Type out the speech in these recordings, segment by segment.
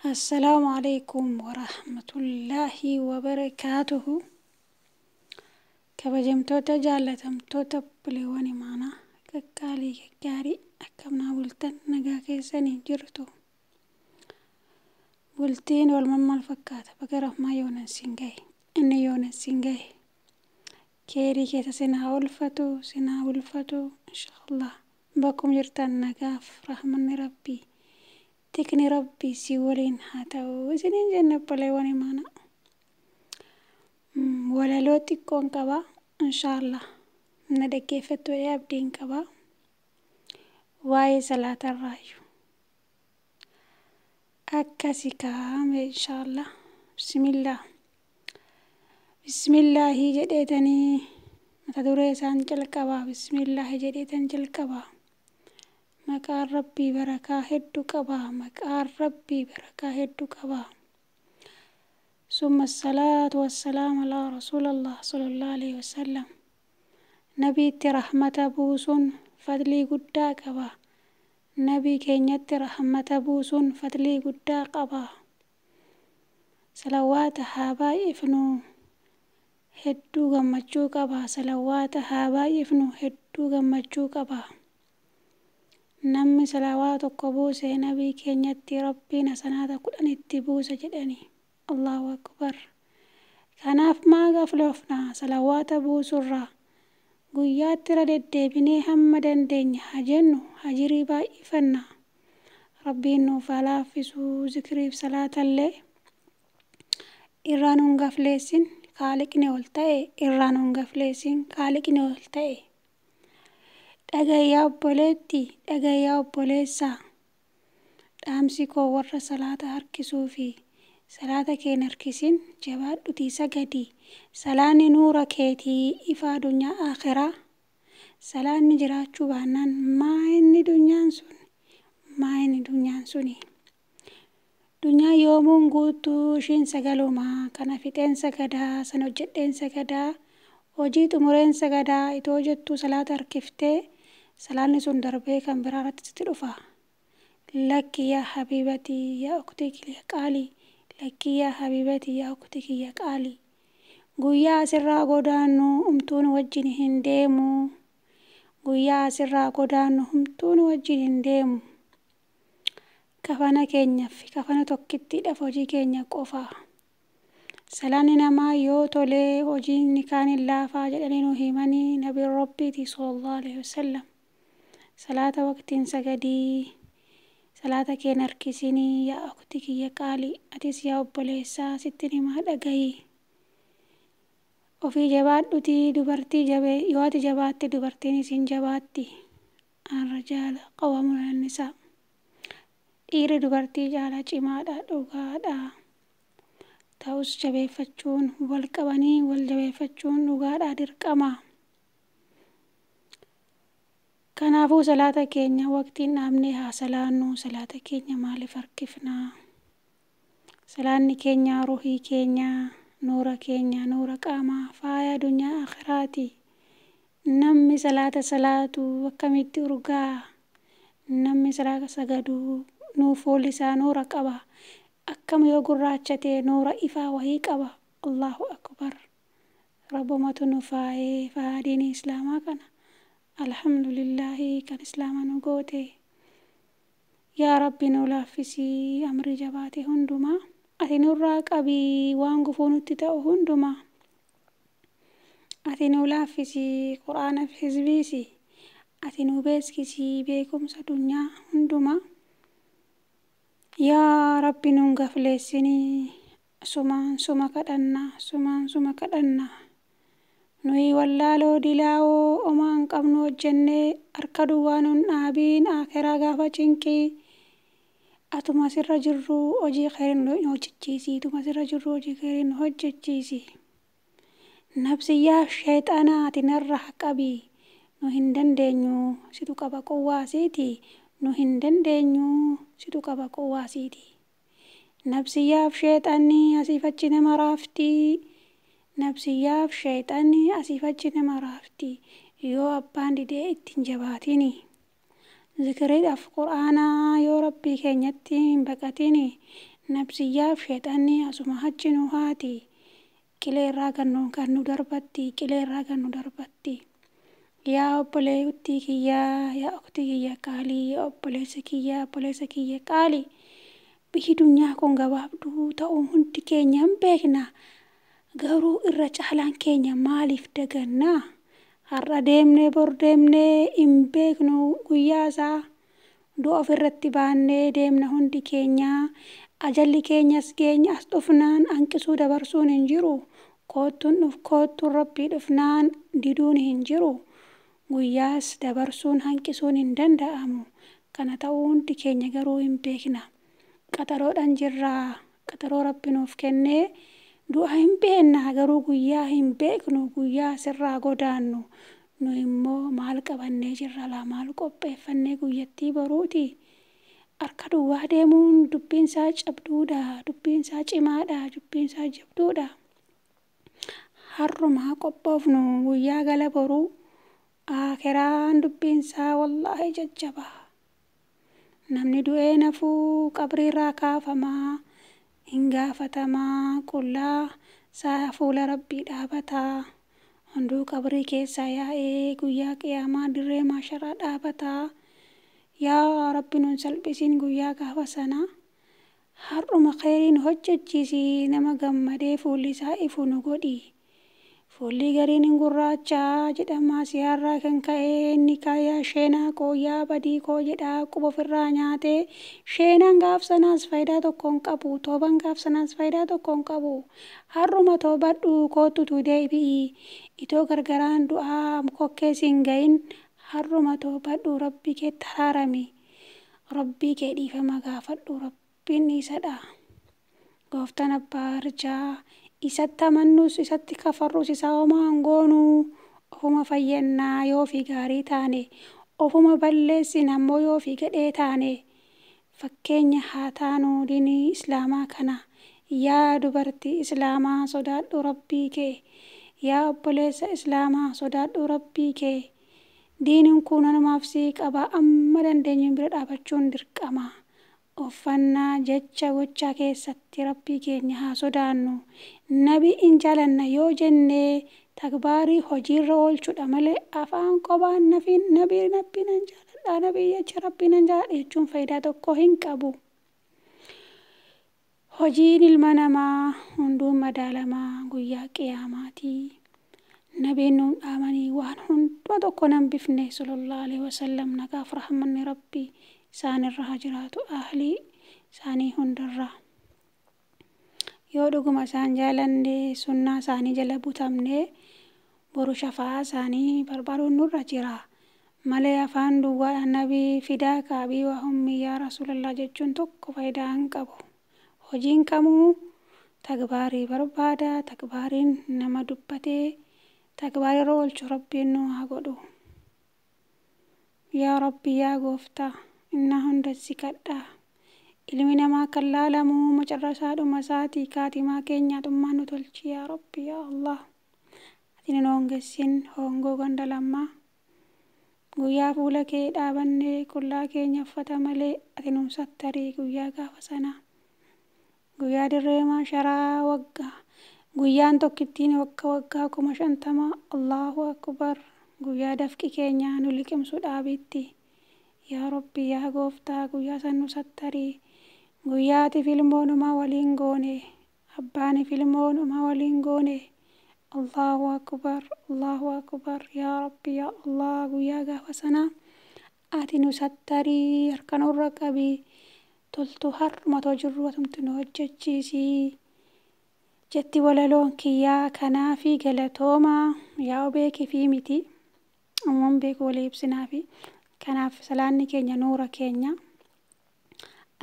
Assalaamu alaikum warahmatullaahi wabarakaatuhu. Kabajamtoota jaallatamtoota obboleewwan imaanaa qaqqaalii gaggaarii, akkam naa bultan? Nagaa keessanii jirtu? Bultiin oolman maal fakkaata? Baga rahmaa yoonan siin gahe. Inni yoonan siin gahe. Keerii keessa sinaa ulfatu, sinaa ulfatu, inshaallah. Bakkuma jirtan nagaaf rahmanni Rabbii, tikni Rabbii si waliin haa ta'u isiniin jenna, obboleewwan imaanaa. Walaloo xiqqoon qaba, inshaallah. Na dhaggeeffattu jedhee abdiin qaba. Waa'ee salaatarraayyuu. Akkasi kaa'ame, inshaallah. Bismillah. Bismillaahi jedheetanii mata duree isaan jalqabaa. Bismillaahi jedheetan jalqabaa. Maqaan Rabbii barakaa hedduu qaba. Maqaan Rabbii barakaa hedduu qaba. Summa salaatu wassalaam alaa rasuulallah sallallahu alaihi wasallam. Nabiitti rahmata buusuun fadlii guddaa qaba. Nabii keenyatti rahmata buusuun fadlii guddaa qaba. Salawaata haa baay'ifnu, hedduu gammachuu qaba. Salawaata haa baay'ifnu, hedduu gammachuu qaba. Namni salawaa tokko buuse nabii keenyatti, Rabbiin hasanaata 10 itti buusa jedhani. Allahu akbar. Kanaaf maa gafloofna salawaata buusurraa? Guyyaatti irra deddeebinee hamma dandeenya haa jennu, hajirii baay'ifanna. Rabbiin nuuf haa laaffisuu zikriif salaatallee. Irraa nun gafleessin kaaliqni ol ta'e, irraa nun gafleessin kaaliqni ol ta'e. Dhagayyaa obboleetti, dhagayyaa obboleessaa. Dhaamsi koo warra salaata harkisuu fi salaata kee hin harkisin, jabaadhutii sagadi. Salaanni nuura keetii, ifa addunyaa akhiraa. Salaanni jiraachuu baannaan maa inni dunyaan sun? Maa inni dunyaan suni? Dunyaan yoomuun guutuu ishiin sagaluma. Kana fixeen sagadaa, sana hojjedheen sagadaa, hojii xumureen sagadaa itoo jettuu salaata harkiftee, salaanni sun darbee kan biraa irratti sitti dhufa. Lakki yaa habiibatii, yaa uktii kiyya qaalii. Lakki yaa habiibatii, yaa uktii kiyya qaalii. Guyyaa asirraa godaannu humtuun wajjin hin deemu. Guyyaa asirraa godaannu humtuun wajjin hin deemu. Kafana keenyaaf kafana tokkittiidhaaf hojii keenya qofa. Salaanni namaa yoo tolee hojiin kaan hin laafaa jedhanii nu himanii nabiin Rabbiiti sallallahu alaihi wasallam. Salaata waqtiin sagadii. Salaata keen harkisinii yaa uktii kiyya qaalii. Atis yaa obboleessaa, sitti himaa, dhagayii. Ofii jabaadhutii dubartii jabee, yoo ati jabaatte dubartiin isin jabaatti. Arrajaala qawwaamuun ala nisaa. Dhiirri dubartii caala cimaadha, dhugaadha. Ta'us jabeeffachuun wal qabanii wal jabeeffachuun dhugaadha, dirqama. Kanaafuu salaata keenya waqtiin dhaabnee haa salaannu. Salaata keenya maaliif harkifnaa? Salaanni keenya ruhii keenya, nuura keenya, nuura qaamaa, faaya addunyaa akhiraati. Namni salaata salaatu akkamitti urgaa? Namni salaata sagadu nuu fuulli isaa nuura qaba. Akkam yoo gurraachate nuura ifaa wahii qaba. Allahu akbar. Rabbumatu nu faayee faaya diinii islaamaa kana. Alhamdulillaahi kan islaama nu goote. Yaa Rabbi, nu laaffisii amrii jabaate hundumaa. Ati nurraa qabii waan gufuu nutti ta'u hundumaa. Ati nu laaffisii quraanaaf hizbiisi. Ati nu beeskisii beekumsa dunyaa hundumaa. Yaa Rabbi, nun gafleessinii. Sumaan suma kadhannaa, sumaan suma kadhannaa. Nuyi wallaaloo dilaawoo omaa hin qabnu hojjennee, harka duwwaa nun dhaabiin akhiraa gaafa cinqii. Atuma sirra jirru hojii khayrii nu hojjechiisi. Atuma sirra jirru hojii khayrii nu hojjechiisi. Nafsiyyaa sheexanaa ati narra qabi. Nu hin dandeenyu, situ qaba quwwaasiiti. Nu hin dandeenyu, situ qaba quwwaasiiti. Nafsiyyaaf sheexanni asiif achi nama raafti. Nafsiyyaaf sheexanni asiif achi nama raafti. Yoo abbaan didee ittiin jabaatini. Zikiriidhaaf quraanaa yoo Rabbii keenyatti hin baqatini. Nabsiyyaaf sheexanni asuma achi nu haati. Qilee irraa kan nu darbatti, qilee irraa kan nu darbatti. Yaa obboleettii kiyyaa, yaa oktii kiyya qaalii, yaa obboleessa kiyyaa, obboleessa kiyya qaalii. Biyyi dunyaa kun gabaabduu ta'uu hundi keenya hin beekna. Garuu irra caalaan keenya maaliif dagannaa? Har'a deemnee bor deemnee hin beeknu guyyaa isaa. Du'a ofirratti baannee deemna hundi keenya. Ajalli keenyas geenya as dhufnaan hanqisuu dabarsuun hin jiru. Koottuun dhuf koottuun rabbii dhufnaan diduun hin jiru. Guyyaas dabarsuun hanqisuun hin danda'amu. Kana ta'uu hundi keenya garuu hin beekna. Qaxaroodhaan jirraa. Qaxaroo rabbi nuuf kennee du'a hin beekna garuu guyyaa hin beeknu, guyyaa sirraa godaannu. Nu immoo maal qabannee jirra laa, maal qopheeffannee guyyattii boruuti? Harka duwwaa deemuun dubbiin isaa cabduudha, dubbiin isaa cimaadha, dubbiin isaa jabduudha. Har'umaa qophoofnu guyyaa gala boruu. Akiraan dubbiin isaa wallaahi jajjabaa. Namni du'ee nafuu qabriirraa kaafamaa, hin gaafatamaa, qullaa isaa fuula rabbii dhaabataa. Hunduu qabrii keessaa yaa'ee guyyaa qiyaamaa dirree maasharaa dhaabataa. Yaa rabbi nun salphisiin guyyaa gaafa sana. Har'uma khayriin hojjechiisi, nama gammadee fuulli isaa ifu nu godhi. Fuulli gariin hin gurraachaa jedhama siyaarraa kan ka'e inni kaayaa sheenaa koo yaa badii koo jedhaa quba ofirraa nyaatee. Sheenaan gaaf sanaas faayidaa tokko hin qabu, tooban gaaf sanaas faayidaa tokko hin qabu. Har'uma toobadhu koottutu deebi'i. Itoo gargaraan du'aa kokkees hin gahin har'uma toobadhu, rabbii keetti araarami. Rabbii kee dhiifama gaafadhu, rabbiin isadha. Gooftaan abbaa arjaa isatti amannus isatti kafarrus isaa homaa hin goonuu. Ofuma fayyannaa yoo fi gaarii taane, ofuma balleessina ammoo yoo fi gadhee taane. Fakkeenya haa taanu diinii islaamaa kana. Yaa dubartii islaamaa sodaadhu rabbii kee. Yaa obboleessa islaamaa sodaadhu rabbii kee. Diiniin kun nanumaaf sii qaba, amma dandeenyu bira dhaabachuun dirqama. Uffannaa jecha gochaa keessatti rabbii keenya haa sodaannu. Nabi in jaalanna yoo jennee takbaarii hojiirra oolchuudha malee afaan qobaan nafiin nabii nabii nan jaaladha, nabii jecha rabbii nan jaaladha jechuun faayidaa tokko hin qabu. Hojiin ilma namaa hunduu madaalamaa guyyaa qiyaamaati. Nabiin nuun dhaamanii waan hunduma tokko nan bifne sallallahu alaihi wasallam, nagaaf rahmanni rabbii isaanirra haa jiraatu, ahlii isaanii hundarraa. Yoo dhuguma isaan jaalanne sunnaa isaanii jala butamne boru shafaa isaanii barbaaduun nurra jira. Malee afaan duwwaadhaan nabii fidaa kaabii waa hummi yaa rasuulallah jechuun tokko faayidaa hin qabu. Hojiin kamuu takbaarii barbaada. Takbaariin nama dubbatee takbaarii irra oolchu rabbiin nu haa godhu. Yaa rabbi yaa gooftaa innaa hunda si kadhaa. Ilmi namaa kan laalamu macarrasaa dhuma isaatii kaatimaa keenyaa dhummaa nu tolchi yaa rabbi yaa Allah. Ati nun hongessin hongoo ganda lammaa. Guyyaa fuula kee dhaabannee qullaa keenya uffata malee ati nun sattarii guyyaa gaafa sanaa. Guyyaa dirree maasharaa waggaa guyyaan tokkittiin waggaa waggaa 50,000, Allahu akbar, guyyaa dafqi keenya nu liqimsu dhaabitti. Yaa rabbi yaa gooftaa guyyaa san nu sattarii. Guyyaa ati filmoonumaa waliin goone, abbaan filmoonumaa waliin goone. Allahu akbar, Allahu akbar, yaa rabbi yaa Allah guyyaa gaafa sanaa ati nu sattarii, harka nurra qabii. Toltuu har'uma too jirru atumti nu hojjechiisii. Jetti walaloon kiyyaa kanaafi galatooma yaa obeekii fi miti. Uumaan beeku walii ibsinaafi. Kanaaf salaanni keenya nuura keenya.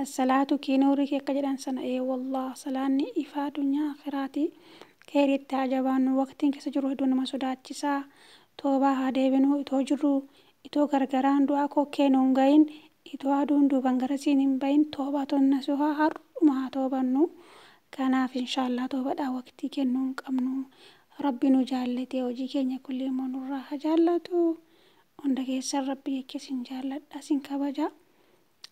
Assalaatu kii nuurii kee akka jedhan sana ee wallah salaanni ifaa addunyaa akhiraati. Keeriitti haa jabaannu, waqtiin keessa jiru hedduu nama sodaachisaa. Toobaa haa deebinu itoo jirru, itoo gargaraan du'aa kokkee nuun gahin, itoo aduun duuban garasiin hin bahin toobaa tonna suhaa har'uma haa toobannu. Kanaaf inshaallah toobadhaa waqtii kennuu hin qabnu. Rabbi nu jaallatee hojii keenya kulli immoo nurraa haa jaallatu. Hunda keessan rabbi jecha isin jaalladha, isin kabaja.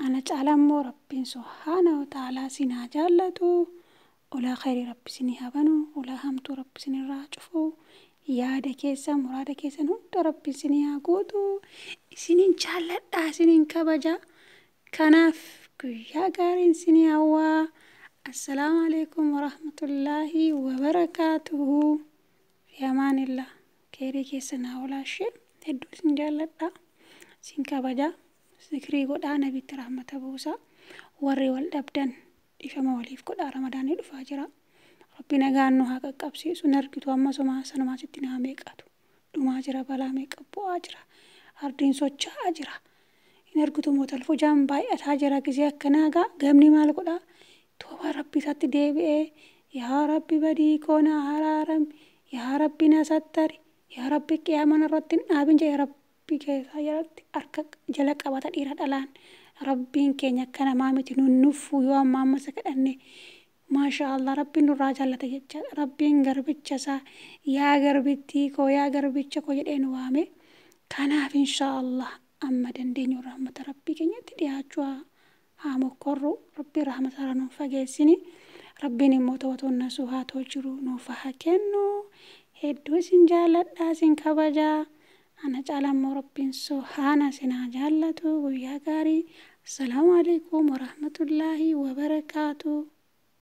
Ana caala immoo Rabbiin subhaana wa ta'aalaa isin haa jaallatu. Ulaa khayrii Rabbi isinii haa banu. Ulaa hamtuu Rabbi isinirraa haa cufu. Yaada keessan muraada keessan hunda Rabbi isinii haa guutu. Isinin jaalladha, isinin kabaja. Kanaaf guyyaa gaariin isinii hawwaa. Assalaamu alaikum warahmatullaahi wabarakaatuhu. Fi amaanillah. Keerii keessan haa oolaa ishee. Hedduu isin jaalladha. Isin kabaja. Zikrii godhaa, nabitti rahmata buusaa. Warri wal dhabdan dhiifama waliif godhaa, Ramadaanni dhufaa jira. Rabbi nagaan nu haa qaqqabsiisu. Hin argitu amma somaa sanumaa sitti nama meeqatu dhumaa jira, balaa meeqa bu'aa jira. Ardiin socho'aa jira. Hin argitu mootal fujaan baay'ataa jira gisee akkanaa gaa gamni maal godhaa? Toobaa Rabbi isaatti deebi'ee, yaa Rabbi badii koo na araarami, yaa Rabbi na sattari, yaa Rabbi qiyaamaan irratti hin dhaabin jedhe Rabbi keessaa jalatti harka jala qabata dhiira dhalaan. Rabbiin keenya akka namaa miti, nun nuffu yoo amma amma isa kadhanne. Maasha Allah, Rabbiin nurraa jaallata jechaadha. Rabbiin garbicha isaa, yaa garbittii koo, yaa garbicha koo jedhee nu waame. Kanaaf insha Allah amma dandeenyu rahmata Rabbii keenyatti dhiyaachuu haa mokkorru. Rabbiin rahmata irraa nuun fageessini. Rabbiin immoo tawbatoon nasuu haa tolchiru nuuf haa kennu. Hedduu isin jaalladha, isin kabajaa. Ana caala immoo Rabbiin subhaana isin haa jaallatu. Guyyaa gaarii. Assalaamu alaikum warahmatullaahi wabarakaatu.